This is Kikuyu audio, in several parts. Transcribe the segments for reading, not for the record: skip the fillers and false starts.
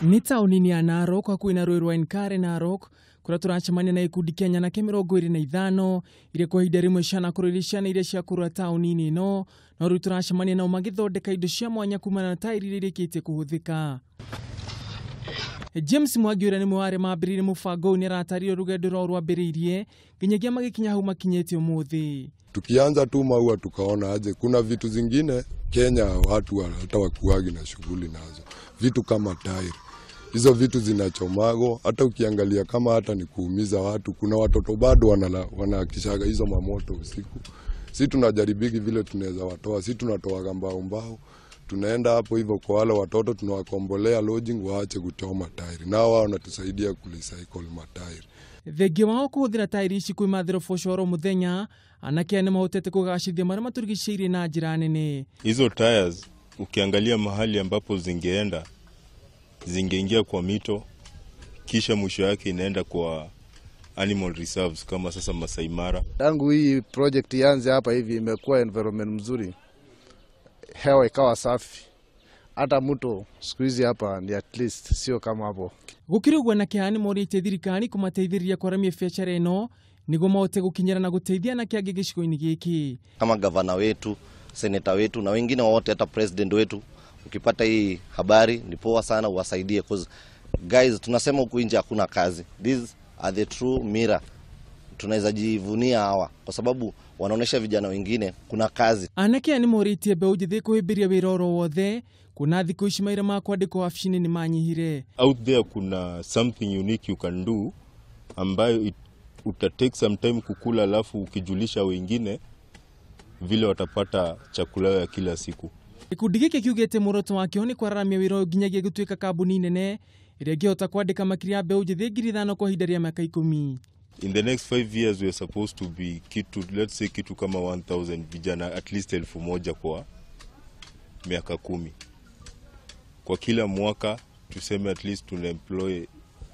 Nĩ taũni-inĩ ya Narok hakuhĩ na rũĩ rwa Enkare Narok kũrĩa tũracemania na gĩkundi kĩa nyanake 25 iria kwa ihinda rĩmwe cianakorwo irĩ ciana iria ciakũrũra taũni-inĩ ĩno, no rĩu tũracemania nao magĩthondeka indo cia mwanya kumana na taĩri iria irĩkĩtie kũhũthĩka. James Mwangi ũrĩa nĩ ũmwe wa arĩa mambĩrĩirie mũbango ũyũ nĩaratarĩria rũgendo rwao rwambĩrĩirie nginyagia magĩkinya hau makinyĩte ũmũthĩ. Tukianza tu maua tukaona aje kuna vitu zingine Kenya watu hata wakuagi na shughuli nazo, vitu kama tairi, hizo vitu zinachomago. Hata ukiangalia kama hata ni kuumiza watu, kuna watoto bado wanakishaga hizo mamoto usiku. Si tunajaribiki vile tunaweza watoa, si tunatoaga mbao mbao, tunaenda hapo hivyo kwa wale watoto tunawakombolea lodging waache kuchoma tairi, nao wao wanatusaidia kurecycle matairi. Thengia wao kũhũthĩra tairi ici kwĩmathĩra ũboco oro mũthenya, anake aya nĩmahotete kũgacĩrithia marĩa matũrigicĩirie na njĩra nene. Hizo tires ukiangalia mahali ambapo zingeenda, zingeingia kwa mito, kisha mwisho yake inaenda kwa animal reserves kama sasa Masai Mara. Tangu hii project ianze hapa hivi imekuwa environment mzuri, hewa ikawa safi, hata mto siku hizi hapa ni at least sio kama hapo. Gũkĩrĩ ũguo anake aya nĩmorĩtie thirikari kũmateithĩrĩria kwaramia biacara ĩno nĩguo mahote gũkinyĩra na gũteithia anake angĩ gĩcigo-inĩ gĩkĩ. Kama gavana wetu, seneta wetu na wengine wote, hata president wetu, ukipata hii habari ni poa sana, uwasaidie cause guys, tunasema huku nje hakuna kazi. These are the true mirror. Tunaweza jivunia hawa kwa sababu wanaonesha vijana wengine kuna kazi. Anake aya nĩmorĩtie mbeũ njĩthĩ kũhĩmbĩria wĩra oro wothe kuona thikũ ici mawĩra ma kwandĩkwo wabici-inĩ nĩmanyihire. Out there kuna something unique you can do ambayo uta take some time kukula, alafu ukijulisha wengine vile watapata chakula ya kila siku. Gĩkundi gĩkĩ kiugĩte muoroto wakĩo nĩ kwararamia wĩra ũyũ nginyagia gũtuĩka kambuni nene ĩrĩa ĩngĩhota kwandĩka makĩria ya mbeũ njĩthĩ 5,000 kwa ihinda rĩa mĩaka 10. In the next 5 years we are supposed to be kitu, let's say kitu kama 1000 vijana, at least 1000 kwa miaka 10. Kwa kila mwaka tuseme at least tuna employ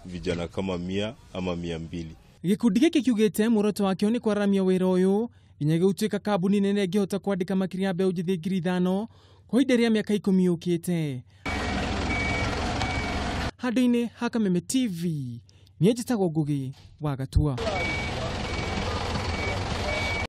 vijana kama 100 ama 200. Gĩkundi gĩkĩ kiugĩte muoroto wakĩo nĩ kwararamia wĩra ũyũ nginyagia gũtuĩka kambuni nene ĩngĩhota kwandĩka makĩria ya mbeũ njĩthĩ 5,000 kwa ihinda rĩa mĩaka 10 yũkĩte. Handũ-inĩ ha Kameme TV, niĩ njĩtagwo Ngugi wa Gatua.